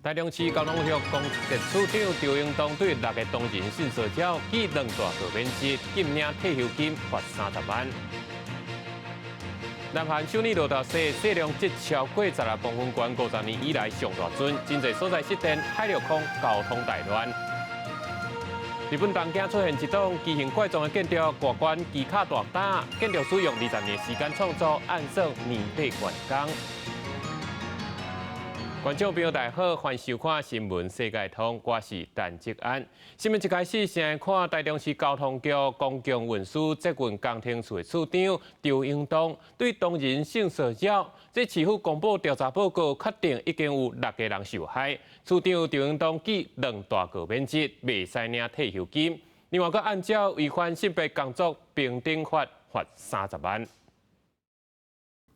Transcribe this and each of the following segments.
台中市交通局公設處長張英東對六个當人性騷擾，記兩大過免職，禁領退休金，罰30萬。南韓首爾落大雪，雪量積超過16公分懸，50年以來上大陣，真濟所在失電，海陸空交通大亂。日本東京出現一棟奇形怪狀的建築，外觀奇巧大膽，建築師用20年時間創作，按算年底完工。觀眾朋友大家好，歡迎收看新聞世界通，我是陳志安。新聞一開始先來看台中市交通局公共運輸捷運工程處的處長張英東對當人性騷擾，這市府公布調查報告，確定已經有六個人受害。處長張英東記兩大過免職，袂使領退休金。另外，閣按照違反性別工作平等法，罰30萬。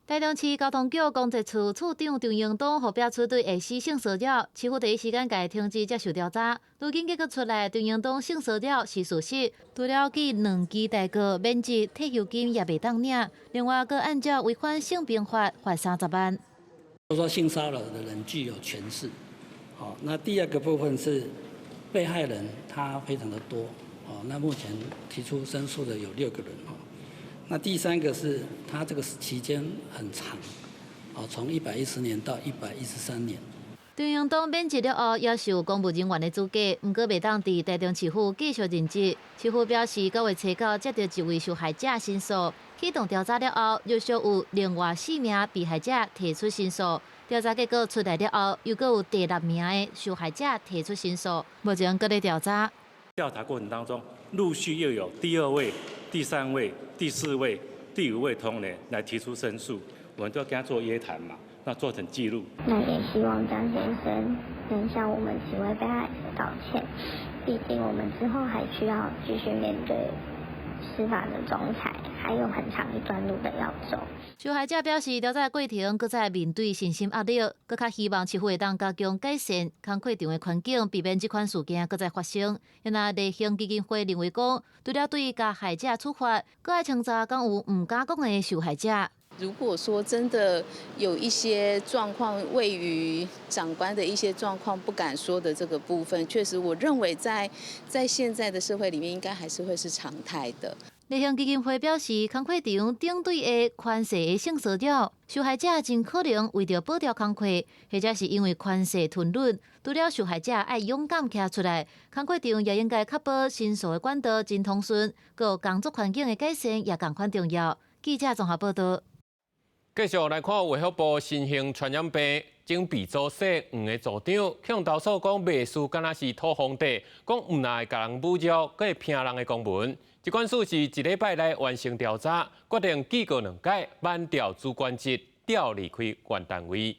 台中市交通局公設處處長張英東予爆出對下司性騷擾，市府第一時間共伊停職接受調查。如今結果出來，張英東性騷擾是事實，除了記兩支大過免職，退休金也袂當領。另外，閣按照違反性平法罰30萬。說性騷擾的人具有權勢，好，那第二個部分是被害人他非常的多，哦，那目前提出申訴的有六個人，哦。那第三個是，他這個期間很長，哦，從110年到113年。張英東免職了後，也是有公務人員的資格，毋過袂當佇台中市府繼續任職。市府表示，9月初九接到一位受害者申訴，啟動調查了後，陸續有另外四名被害者提出申訴。調查結果出來了後，又閣有第六名的受害者提出申訴，目前閣咧調查。調查過程當中，陸續又有第二位、第三位、第四位、第五位同仁來提出申訴，我們都要跟他做約談嘛，那做成記錄。那也希望張先生能向我們幾位被害者道歉，畢竟我們之後還需要繼續面對司法的仲裁，還有很長一段路的要走。受害者表示，調查過程閣再面對身心壓力，閣較希望市府會當加強改善工課場的環境，避免這款事件閣再發生。若麗興基金會認為講，除了對加害者處罰，閣愛清查敢有毋敢講的受害者。如果說真的有一些狀況位於長官的一些狀況不敢說的這個部分，確實我認為在現在的社會裡面，應該還是會是常態的。麗興基金會表示，工課場針對的權勢的性騷擾，受害者真可能為著保著工課，或者是因為權勢吞忍。除了受害者愛勇敢徛出來，工課場也應該確保申訴的管道真通順，閣有工作環境的改善也仝款重要。記者綜合報道。繼續來看衛福部新型傳染病準備組姓黃的組長，向投訴講賣書敢若是土皇帝，講毋但會共人侮辱，閣會評人的公文。疾管署是一禮拜內完成調查，決定記過兩改，免掉主管職，調離開原單位。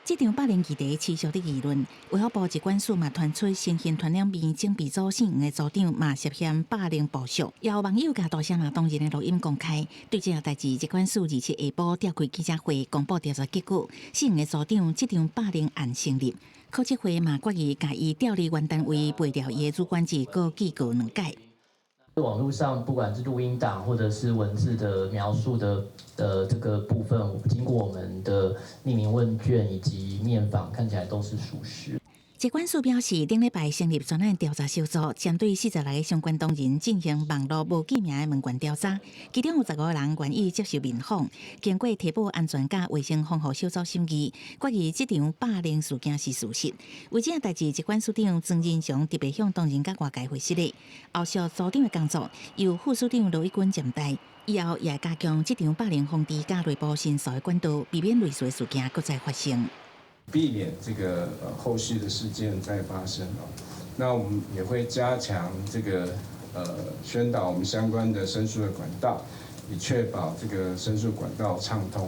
這場霸凌議題持續佇議論，衛福部疾管署嘛傳出新型傳染病準備組姓黃的組長嘛涉嫌霸凌部屬，也有網友共大聲罵當人的錄音公開。對這項代誌，疾管署27下晡召開記者會，公布調查結果，姓黃的組長這場霸凌案成立，考績會嘛決議共伊調離原單位，廢掉伊的主管職，閣記過兩改。網絡上不管是錄音檔或者是文字的描述的這個部分，經過我們的匿名問卷以及面訪，看起來都是屬實。疾管署表示，頂禮拜成立專案調查小組，針對46個相關當人進行網路無記名的問卷調查，其中有15人願意接受面訪。經過提報安全佮衛生防護小組審議，決議這場霸凌事件是事實。為這代誌，疾管署長莊人祥特別向當人佮外界回釋咧，後續組長的工作由副署長羅一鈞暫代，以後也會加強這場霸凌防治佮內部申訴的管道，避免類似的事件閣再發生。避免這個後續的事件再發生哦。那我們也會加強這個宣導我們相關的申訴的管道，以確保這個申訴管道暢通。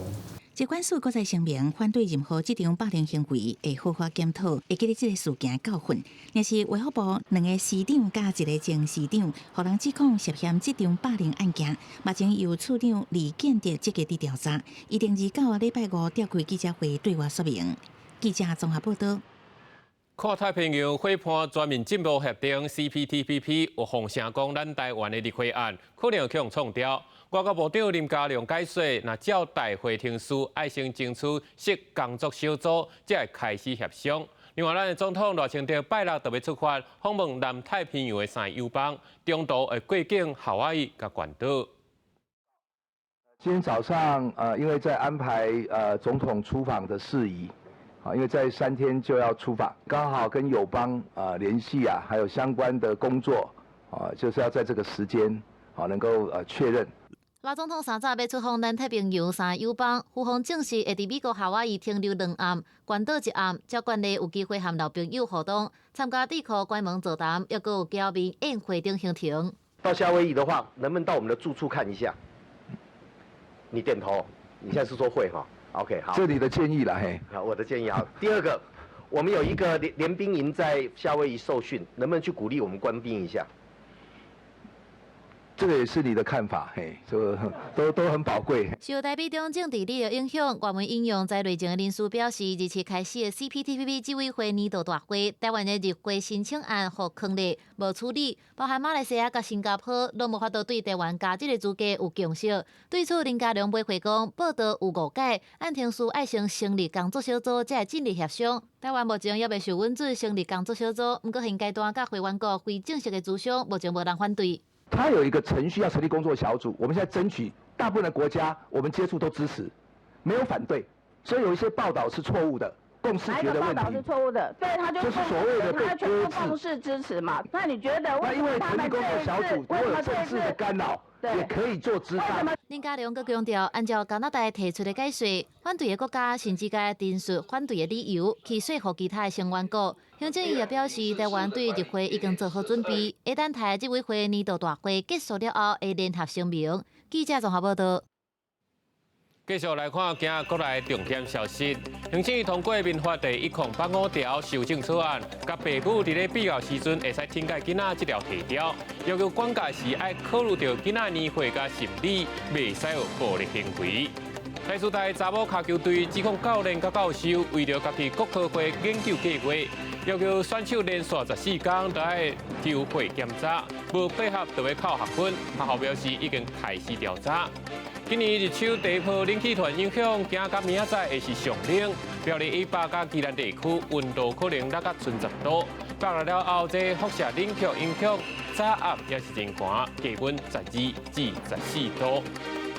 疾管署閣再聲明，反對任何這場霸凌行為，會好好檢討，會記得這個事件教訓。若是衛福部兩个司長佮一个前司長，予人指控涉嫌這場霸凌案件，目前由處長李建德積極佇調查，預定29禮拜五召開記者會對外說明。記者綜合報道。跨太平洋伙伴全面進步協定（CPTPP）有風聲講，咱台灣的入會案可能予人創掉。外交部長林佳龍解說，若照大會程序，愛先爭取設工作小組，才會開始協商。另外，咱的總統賴清德拜六就欲出發訪問南太平洋的三个友邦，中途會過境夏威夷佮關島。今天早上，因為在安排總統出訪的事宜。啊，因為再3天就要出訪，剛好跟友邦啊聯繫啊，還有相關的工作啊，就是要在這個時間啊能夠確認。賴總統三早欲出訪南太平洋三个友邦，赴訪正式會佇美國夏威夷停留2暗，關島1暗，照慣例有機會和老朋友互動，參加智庫關門座談，抑閣有交面宴會等行程。到夏威夷的話，能不能到我們的住處看一下？你點頭，你現在是說會哈？OK，好，這你的建議啦，嘿。好，我的建議啊。第二個，我們有一個聯兵營在夏威夷受訓，能不能去鼓勵我們官兵一下？這個也是你的看法，嘿，這個都很寶貴。受台美中政治力的影響，外媒引用在內政的人士表示，27開始的 CPTPP 執委會年度大會，台灣的入會申請案予囥咧，無處理，包含馬來西亞佮新加坡，攏無法度對台灣加入的資格有共識。對此，林佳龍回話講，報道有誤解，按程序愛先成立工作小組，才會進入協商。台灣目前猶未受允准成立工作小組，毋過現階段佮會員國非正式的諮商，目前無人反對。他有一個程序要成立工作小組，我們現在爭取大部分的國家，我們接觸都支持，沒有反對，所以有一些報道是錯誤的，共識決的問題。報道是錯誤的？對，他就就是所謂的被他全部共識支持嘛。那你覺得為什麼他們這一次，為什麼政治的干擾，也可以做諮商？林佳龍閣強調，按照加拿大提出的解說，反對的國家甚至該陳述反對的理由，去說服其他的成員國。行政院也表示，台灣對入會已經做好準備，會等待執委會年度大會結束了後，會聯合聲明。記者綜合報道。繼續來看今日國內重點消息。行政院通過民法第1085條修正草案，共爸母佇咧必要時陣會使懲戒囡仔這條提調，要求管教時愛考慮著囡仔年歲佮心理，袂使有暴力行為。台師大查某跤球隊指控教練佮教授為著家己國科會研究計劃，要求選手連續14工都愛抽血檢查，無配合就欲扣學分。學校表示已經開始調查。今年入秋低波冷氣團影響，今仔佮明仔載會是上冷。苗栗以北佮宜蘭地區溫度可能落到賰10度。拜六了後，這輻射冷卻影響，早暗也是真寒，低溫12至14度。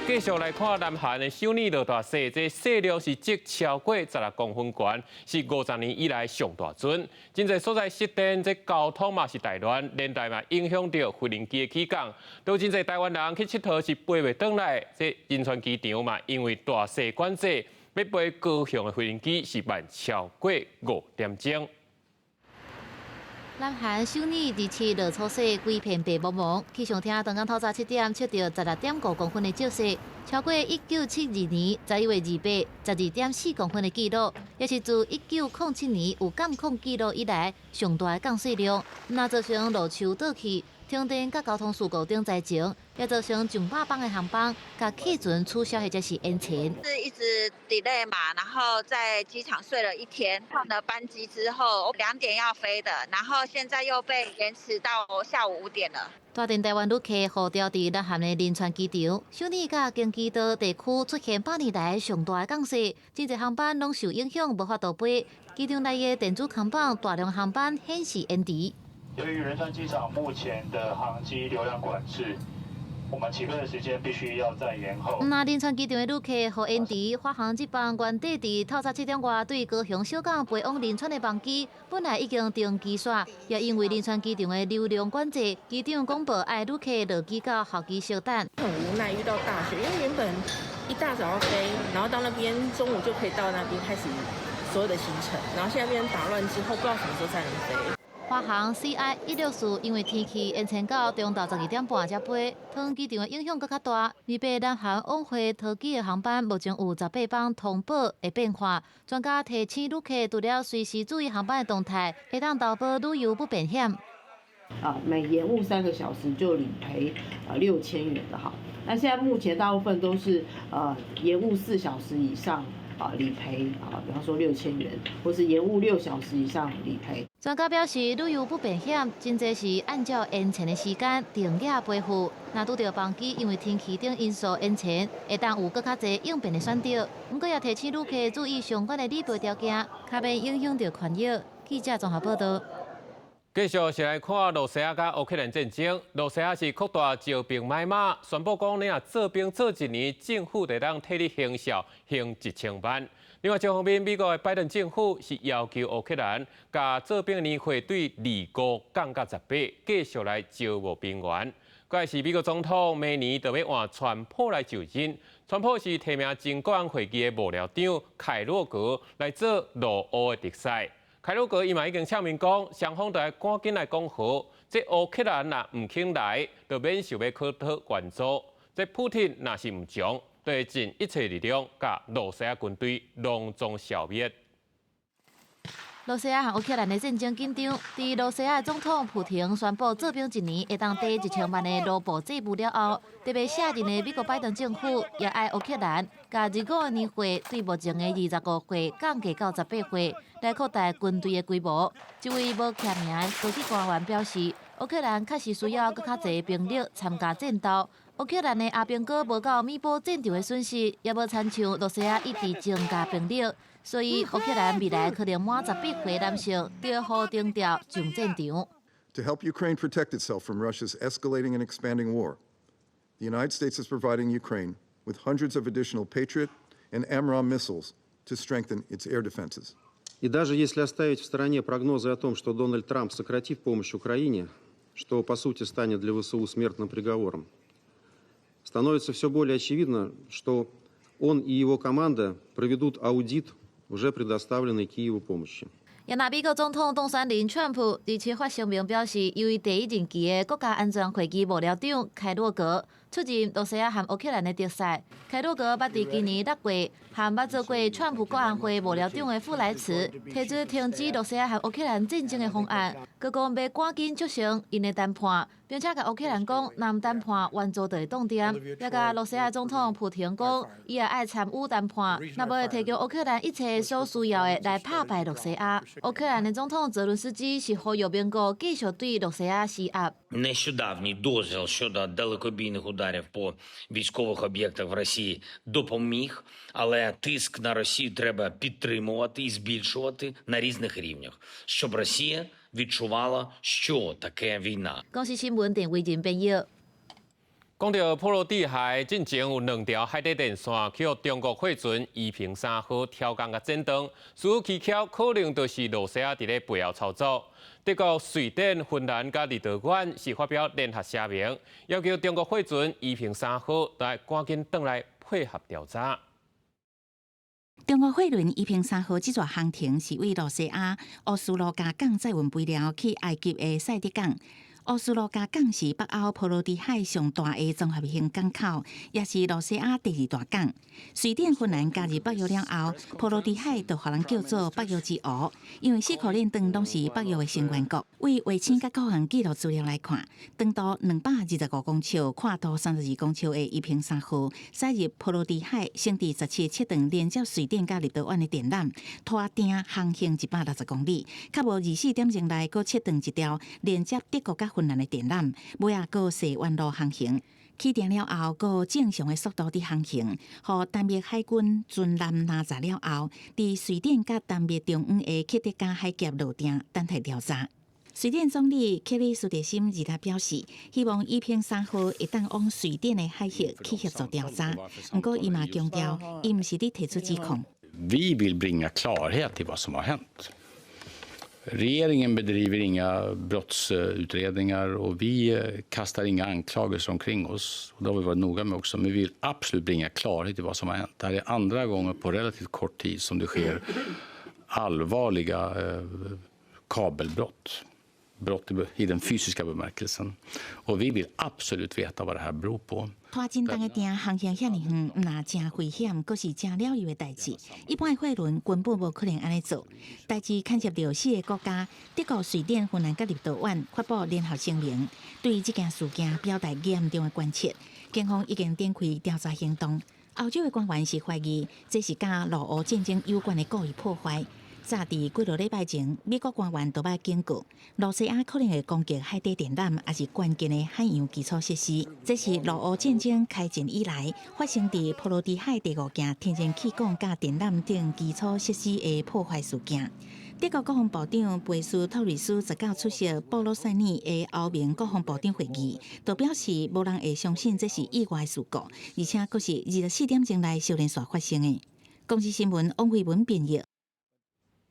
繼續來看南韓的首爾落大雪，這雪量是積超過16公分懸，是50年以來上大陣。真濟所在失電，這交通嘛是大亂，連帶嘛影響著飛行機的起降。都真濟台灣人去𨑨迌是飛袂轉來，這仁川機場嘛因為大雪管制，欲飛高雄的飛行機是慢超過5點鐘。南韓首爾27落粗雪，規片白茫茫。氣象廳當工透早7點測著16.5公分的積雪，超過1972年11月2812.4公分的紀錄，也是自1907年有監控記錄以來上大的降雪量。若造成路樹倒去、停電佮交通事故等災情，也造成上百班的航班佮客船取消或者是延遲。是一直 delay 嘛，然後在機場睡了一天，換了班機之後2點要飛的，然後現在又被延遲到下午5點了。大電台灣旅客予牢佇南韓的仁川機場，首爾佮京畿道地區出現百年來上大的降雪，真濟航班攏受影響，無法度飛。機場內的電子看板大量航班顯示延遲。由於仁川機場目前的航機流量管制，我們起飛的時間必須要再延後。那仁川機場的旅客予延遲，華航這班原定佇透早7點外對高雄小港飛往仁川的班機，本來已經登機煞，也因為仁川機場的流量管制，機長廣播愛旅客落機到候機室等。很無奈遇到大雪，因為原本一大早要飛，然後到那邊中午就可以到那邊開始所有的行程，然後現在變成打亂之後，不知道什麼時候才能飛。華航 CI 164因為天氣延遲到中晝12點半才飛，桃園機場的影響閣較大。二八南韓往回桃機的航班目前有18班通報會變化。專家提醒旅客，除了隨時注意航班的動態，會當投保旅遊不便險。啊，每延誤3個小時就理賠6000元的哈。那現在目前大部分都是延誤4小時以上。啊理賠啊，比方說6000元，或是延誤6小時以上理賠。專家表示，旅遊不便險真濟是按照延遲的時間定額賠付。若拄著班機因為天氣等因素延遲，會當有閣較濟應變的選擇。毋過也提醒旅客注意相關的理賠條件，較免影響著權益。記者綜合報道。繼續是來看羅西亞佮烏克蘭戰爭。羅西亞是擴大招兵買馬，宣布講你若做兵做一年，政府就當替你行孝還1000萬。另外一方面，美國的拜登政府是要求烏克蘭共做兵年歲對25降到18，繼續來招募兵員。閣是美國總統明年就欲換川普來就任，川普是提名前國安會議的幕僚長凱洛格來做羅烏的特使。凱洛格伊嘛已經唱明講，雙方都愛趕緊來講和。這烏克蘭若毋肯來，就免想欲去討援助。這普丁若是毋從，就會盡一切力量，共羅西亞軍隊攏總消滅。羅西亞和烏克蘭的戰爭緊張，佇羅西亞總統普廷宣布做兵一年會當抵1000萬的盧布債務了後，特別卸任的美國拜登政府也愛烏克蘭，共25個年歲對目前的25歲降低到18歲，來擴大軍隊的規模。這位無簽名的高級官員表示，烏克蘭確實需要閣較濟兵力參加戰鬥。烏克蘭的阿兵哥無夠彌補戰場的損失，也無親像羅西亞一直增加兵力。所以，烏克蘭未來可能滿18歲男性就予徵調上戰場。 To help Ukraine protect itself from Russia's escalating and expanding war, the United States is providing Ukraine with hundreds of additional Patriot and AMRAAM missiles to strengthen its air defenses. И даже если оставить в стороне прогнозы о том, что Дональд Трамп сократит помощь Украине, что по сути станет для ВСУ смертным приговором, становится все более очевидно, что он и его команда проведут аудит уже предоставленной Киеву помощи. 也若美國總統當選人川普27發聲明表示，由伊第一任期的國家安全會議幕僚長凱洛格出任羅西亞和烏克蘭的特使。凱洛格捌佇今年6月，和捌做過川普國安會幕僚長的傅萊茨提出停止羅西亞和烏克蘭戰爭的方案，閣講欲趕緊促成𪜶的談判，並且共烏克蘭講，若毋談判，援助就會凍定。也共羅西亞總統普廷講，伊也愛參與談判，若無會提供烏克蘭一切所需要的來拍敗羅西亞。烏克蘭的總統澤倫斯基是呼籲盟國繼續對羅西亞施壓。 Нещодавній дозвіл щодо далекобійних ударів по військових об'єктах в Росії допоміг, але тиск на Росію треба підтримувати і збільшувати на різних рівнях, щоб Росія відчувала, що таке війна. 公視新聞鄭偉仁編譯。講到波羅的海，進前有兩條海底電線去予中國貨船夷平三號挑工共剪斷，事有蹊蹺，可能就是羅西亞佇咧背後操作。德國、瑞典、芬蘭佮立陶宛是發表聯合聲明，要求中國貨船夷平三號來趕緊轉來配合調查。中國貨輪夷平三號這逝航程是對羅西亞烏斯盧加港載運肥料去埃及的塞得港。烏斯盧加港是北歐波羅的海上大的綜合性港口，也是羅西亞第二大港。瑞典、芬蘭加入北約了後，波羅的海就予人叫做北約之湖，因為四箍鏈長攏是北約的成員國。對衛星佮各項記錄資料來看，長度225公尺、闊度32公尺的夷平三號，駛入波羅的海，先佇17切斷連接瑞典佮立陶宛的電纜，拖碇航行160公里，較無24點鐘內閣切斷一條連接德國佮芬蘭的電纜，尾仔閣踅彎路航行。起碇了後，閣正常的速度佇航行，予丹麥海軍巡艦攔查了後，佇瑞典佮丹麥中央的克特加海峽落碇，等待調查。瑞典總理克里斯特森二日表示，希望夷平三號會當往瑞典的海域去協助調查。毋過，伊嘛強調，伊毋是佇提出指控。 Vi vill bringa klarhet i vad som har hänt. Regeringen bedriver inga brottsutredningar och vi kastar inga anklagelser omkring oss. Och det har vi varit noga med också. Men vi vill absolut bringa klarhet i vad som har hänt. Det här är andra gången på relativt kort tid som det sker allvarliga kabelbrott. Brott i den fysiska bemärkelsen. Och vi vill absolut veta vad det här beror på. 拖真重的碇航行遐爾遠，毋但誠危險，閣是誠了油的代誌。一般的貨輪根本無可能按呢做。代誌牽涉著四个國家：德國、瑞典、芬蘭佮立陶宛，發布聯合聲明，對這件事件表達嚴重的關切。警方已經展開調查行動。歐洲的官員是懷疑這是佮俄烏戰爭有關的故意破壞。早佇幾落禮拜前，美國官員都捌警告，羅西亞可能會攻擊海底電纜，抑是關鍵的海洋基礎設施。這是俄烏戰爭開戰以來發生佇波羅的海第五件天然氣管佮電纜等基礎設施的破壞事件。德國國防部長貝斯托瑞斯19出席布魯塞爾的歐盟國防部長會議，就表示無人會相信這是意外事故，而且閣是24點鐘內相連紲發生的。公視新聞王慧文編譯。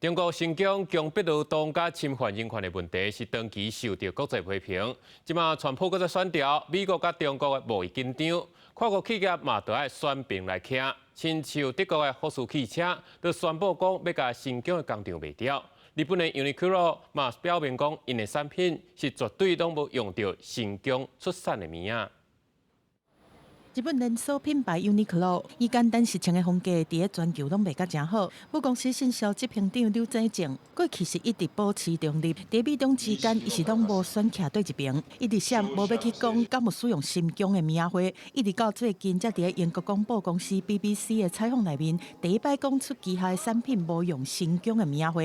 中國新疆強迫勞動佮侵犯人權的問題是長期受著國際批評。這馬川普閣再選調，美國佮中國的貿易緊張，跨國企業嘛著愛選邊來徛。親像德國的福斯汽車，就宣布講欲共新疆的工廠賣掉。日本的 Uniqlo 嘛表明講，𪜶的產品是絕對攏無用著新疆出產的物仔。日本連鎖品牌 Uniqlo 以簡單實穿的風格，佇咧全球攏賣甲誠好。母公司行銷執行長柳井正過去是一直保持中立，佇美中之間，伊是攏無選徛佗一爿，一直閃無欲去講敢有使用新疆的物仔花，一直到最近才佇咧英國廣播公司 BBC 的採訪內面，第一擺講出旗下的產品無用新疆的物仔花。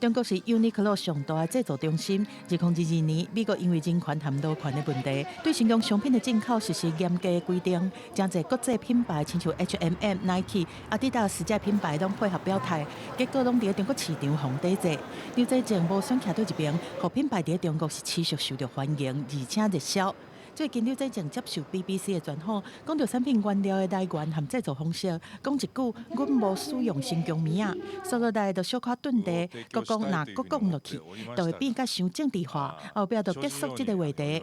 中國是 Uniqlo 上大的製造中心。2022年，美國因為人權和勞權的問題，對新疆商品的進口實施嚴格的規定。誠濟國際品牌，親像 H&M、Nike、阿迪達斯這品牌攏配合表態，結果攏佇咧中國市場予抵制。劉在正無選徛佗一爿，予品牌佇咧中國是持續受著歡迎，而且熱銷。最近劉在正接受 BBC 的專訪，講著產品原料的來源和製造方式，講一句，阮無使用新疆物仔，煞落來就小可頓地，閣講若閣講落去，就會變甲傷政治化，後壁就結束這个話題。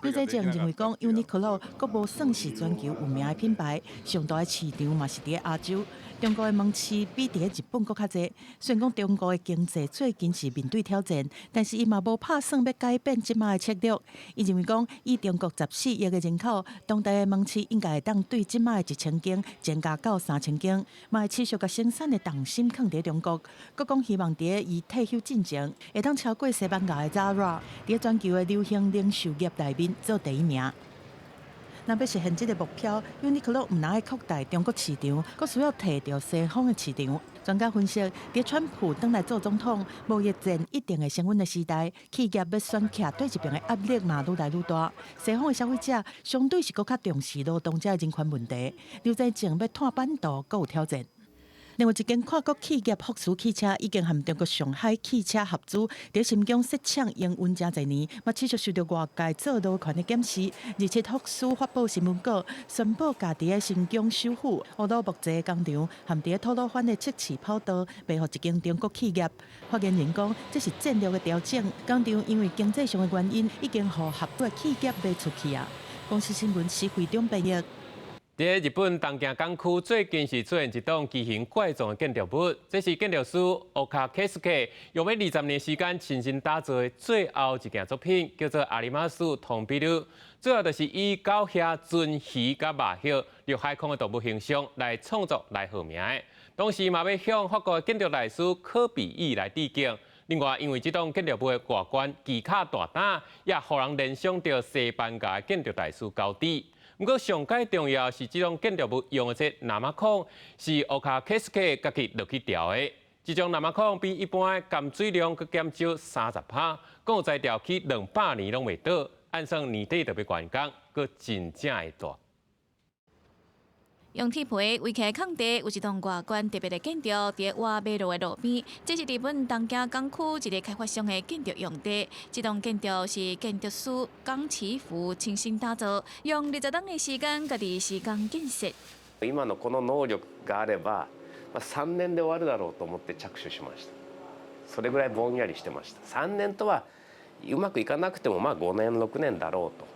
劉在正認為講，Uniqlo 閣無算是全球有名的品牌，上大的市場嘛是佇咧亞洲。中國的門市比佇咧日本閣較濟。雖然講中國的經濟最近是面對挑戰，但是伊嘛無拍算欲改變這馬的策略。伊認為講，以中國14億的人口，當地的門市應該會當對這馬的1000間增加到3000間，嘛會持續共生產的重心囥佇中國。閣講希望佇咧伊退休進前，會當超過西班牙的 Zara，佇咧全球的流行零售業內面做第一名。若欲實現這个目標，Uniqlo 毋但愛擴大中國市場，閣需要提著西方的市場。專家分析，佇川普轉來做總統，貿易戰一定會升溫的時代，企業欲選徛佗一爿的壓力嘛愈來愈大。西方的消費者相對是閣較重視勞動者的人權問題，劉在正欲拓版圖閣有挑戰。另外一間跨國企業福斯汽車已經和中國上海汽車合資，佇新疆設廠營運誠濟年，嘛持續受著外界做勞權的檢視。而且福斯發布新聞稿，宣布共佇咧新疆首府烏魯木齊的工廠，和佇咧吐魯番的測試跑道賣予一間中國企業。發言人講，這是戰略的調整，工廠因為經濟上的原因，已經予合資的企業賣出去矣。公視新聞施惠中編譯。佇日本東京港區最近是出現一棟奇形怪狀的建築物，這是建築師奧卡凱斯克用了20年時間親身打造的最後一件作品，叫做阿里馬斯通比魯。主要就是以狗鴟、鱒魚佮馬葉陸海空的動物形象來創作來號名的。同時嘛欲向法國建築大師柯比意來致敬。另外，因為這棟建築物的外觀技巧大膽，也予人聯想著西班牙建築大師高迪。毋過上蓋重要是，這棟建築物用的這藍仔礦是奧卡凱斯克家己落去調的。這種藍仔礦比一般的含水量閣減少30%，講有才調起200年攏袂倒，按算年底就欲完工，閣真正會大。用鐵皮圍起來空地，有一棟外觀特別的建築，佇挖馬路的路邊。這是日本東京港區一个開發商的建築用地。這棟建築是建築師岡崎福親身打造，用20冬的時間家己施工建設。今のこの能力があれば、3年で終わるだろうと思って着手しました。それぐらいぼんやりしてました。3年とはうまくいかなくてもまあ5年6年だろうと。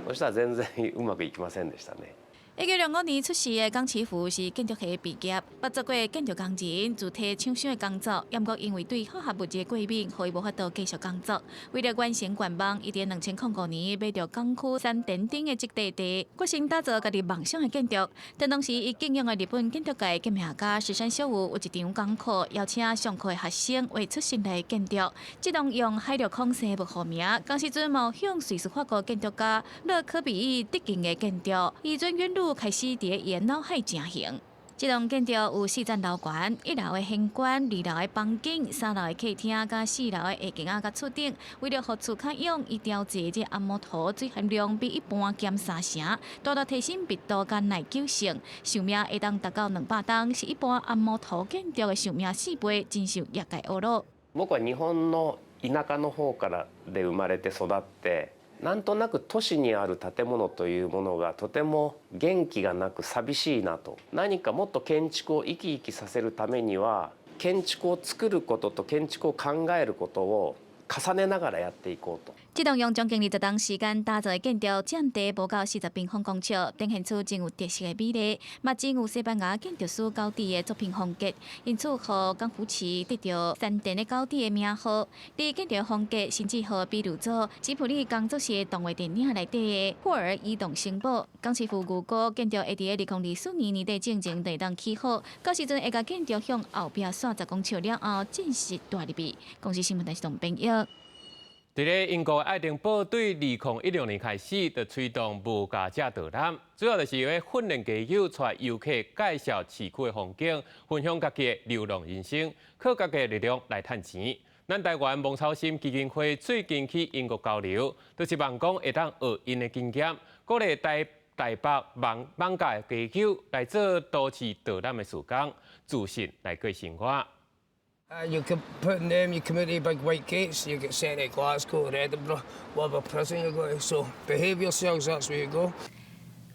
そしたら全然うまくいきませんでしたね。1905年出世的岡崎福是建築系畢業，捌做過建築工人、自體廠商的工作。毋過因為對化學物質過敏，予伊無法度繼續工作。為了完成願望，伊佇2005年買著港區山田町的這塊地，決心打造家己夢想的建築。但當時伊敬仰的日本建築界革命家石山秀武有一場講課，邀請上課的學生畫出新的建築。這棟用海陸空生物號名，當時陣嘛向瑞士法國建築家勒柯比意致敬的建築，伊準允許。開始佇伊的腦海成形。這棟建築有四層樓懸，一樓的玄關、二樓的房間、三樓的客廳、佮四樓的下間仔佮厝頂。為著予厝較勇，伊調製這紅毛土水含量比一般減三成，大大提升密度佮耐久性，壽命會當達到200冬，是一般紅毛土建築的壽命4倍，真受業界呵咾。僕は日本の田舎の方からで生まれて育って、なんとなく都市にある建物というものがとても元気がなく寂しいなと。何かもっと建築を生き生きさせるためには、建築を作ることと建築を考えることを重ねながらやっていこうと。這棟用將近20冬時間打造的建築，佔地無到40平方公尺，展現出真有特色的美麗，嘛真有西班牙建築師高迪的作品風格，因此予岡福奇得著山田的高迪的名號。佇建築風格，甚至予比喻做吉卜力工作室的動畫電影內底的霍爾移動城堡。岡師傅預估建築會佇2024年年底進前就會當起好，到時陣會共建築向後壁紲10公尺了後，正式蹛入去。公視新聞台是編譯。佇咧英國愛丁堡對2016年開始就推動無駕者導覽，主要就是欲訓練街友帶遊客介紹市區的風景，分享家己的流浪人生，靠家己的力量來趁錢。咱台灣芒草心基金會最近去英國交流，就是望講會當學𪜶的經驗，鼓勵台北艋舺的街友來做都市導覽的事工，自信來過生活。 You can put in them, you come out the big white gates, you get sent to Glasgow or Edinburgh, whatever prison you go to. So behave yourselves, that's where you go.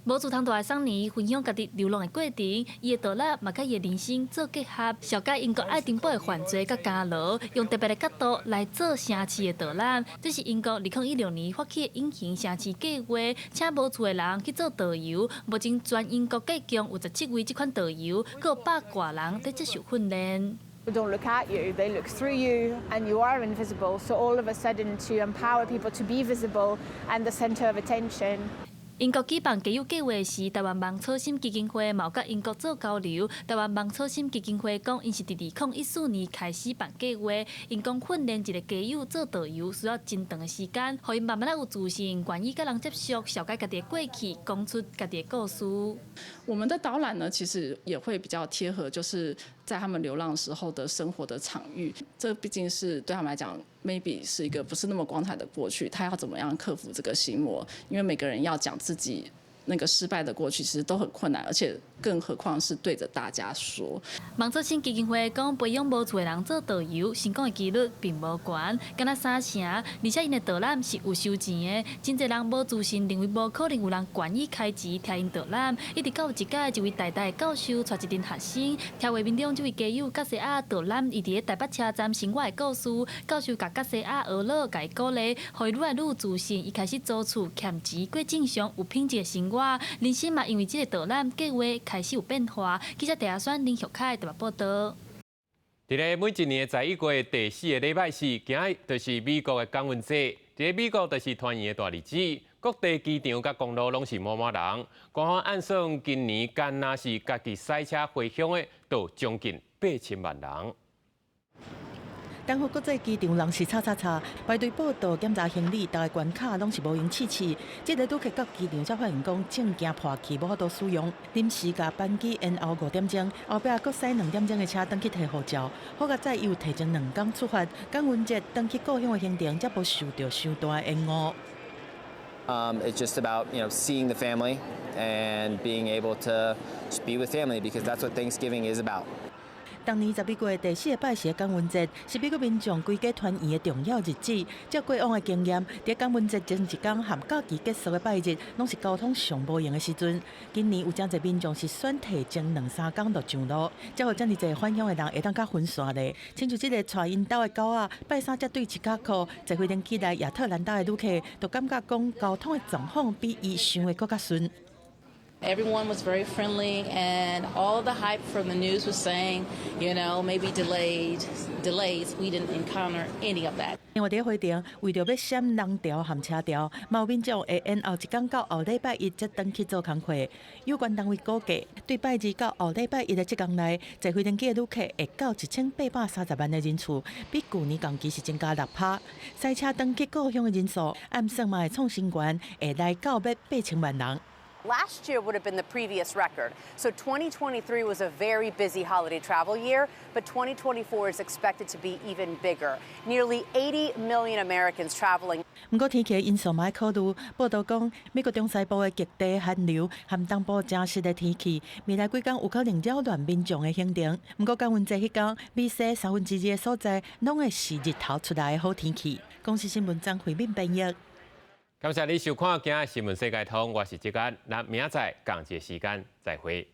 無厝通蹛的桑尼分享家己流浪的過程，伊的導覽嘛佮伊的人生做結合，紹介英國愛丁堡的犯罪佮監牢，用特別的角度來做城市的導覽。這是英國2016年發起的隱形城市計劃，請無厝的人去做導遊。目前全英國計共有17位這款導遊，閣有百外人佇接受訓練。 Don't look at you, they look through you, and you are invisible. So all of a sudden, to empower people to be visible and the center of attention. 英國舉辦街友計劃時，台灣芒草心基金會嘛有佮英國做交流。台灣芒草心基金會講，𪜶是佇2014年開始辦計劃，𪜶講訓練一個街友做導遊需要真長的時間，予𪜶慢慢仔有自信，願意佮人接觸，紹介家己的過去，講出家己的故事。我們的導覽呢，其實也會比較貼合，就是在他們流浪時候的生活的場域。這畢竟是對他們來講，maybe 是一個不是那麼光彩的過去。他要怎麼樣克服這個心魔？因為每個人要講自己那個失敗的過去，其實都很困難，而且更何況是對着大家說。芒草心基金會講，培養無厝的人做導遊，成功的幾率並無懸，敢若三成，而且𪜶的導覽是有收錢的。真濟人無自信，認為無可能有人願意開錢聽𪜶導覽。一直到有一擺，一位台大的教授帶一陣學生，聽畫面中這位街友葛西亞導覽，伊佇咧台北車站生活的故事。教授共葛西亞呵咾，共伊鼓勵，予伊愈來愈有自信。伊開始租厝，儉錢過正常有品質的生活。人生嘛，因為這個導覽計劃開始有變化。記者鄭阿選、林玉凱台北報導。佇咧每一年的11月第四个禮拜四，今仔日就是美國的感恩節。佇咧美國就是團圓的大日子，各地機場佮公路攏是滿滿人。官方按算今年干焦是家己駛車回鄉的，都將近8000萬人。丹佛國際機場人是吵吵吵，排隊報到、檢查行李，逐个關卡攏是無閒試試。這个旅客到機場才發現講證件破去，無法度使用，臨時共班機延後5點鐘，後壁閣駛2點鐘的車轉去提護照。好佳哉，伊有提前2工出發，感恩節轉去故鄉的行程才無受著傷大的延誤。 It's just about seeing the family and being able to just be with family because that's what Thanksgiving is about. 逐年12月第四个拜四的感恩節，是美國民眾規家團圓的重要日子。照過往的經驗，佇感恩節前一工和假期結束的拜日，攏是交通上無閒的時陣。今年有誠濟民眾是選提前兩三工就上路，才予遮爾濟返鄉的人會當較分散咧。親像這个帶𪜶兜的狗仔，拜三才對芝加哥坐飛機來亞特蘭大的旅客，就感覺講交通的狀況比伊想的閣較順。 Everyone was very friendly, and all the hype from the news was saying, maybe delayed, delays. We didn't encounter any of that. 另外，佇花蓮，為著欲閃人潮和車潮，嘛有民眾會延後一工到後禮拜一才轉去做工課。有關單位估計，對拜二到後禮拜一的這工內，坐飛機的旅客會到1830萬的人次，比舊年同期是增加6%。駛車轉去故鄉的人數，按算嘛會創新高，會來到欲8000萬人。Last year would have been the previous record. So 2023 was a very busy holiday travel year, but 2024 is expected to be even bigger. Nearly 80 million Americans traveling. 毋過天氣的因素嘛愛考慮。報道講，美國中西部的極地寒流和東部正濕的天氣，未來幾工有可能擾亂民眾的行程。毋過感恩節彼工，美西三分之二的所在攏會是日頭出來的好天氣。公視新聞張惠敏編譯。感謝你收看今仔新聞世界通，我是志安，咱明仔載仝一个時間再會。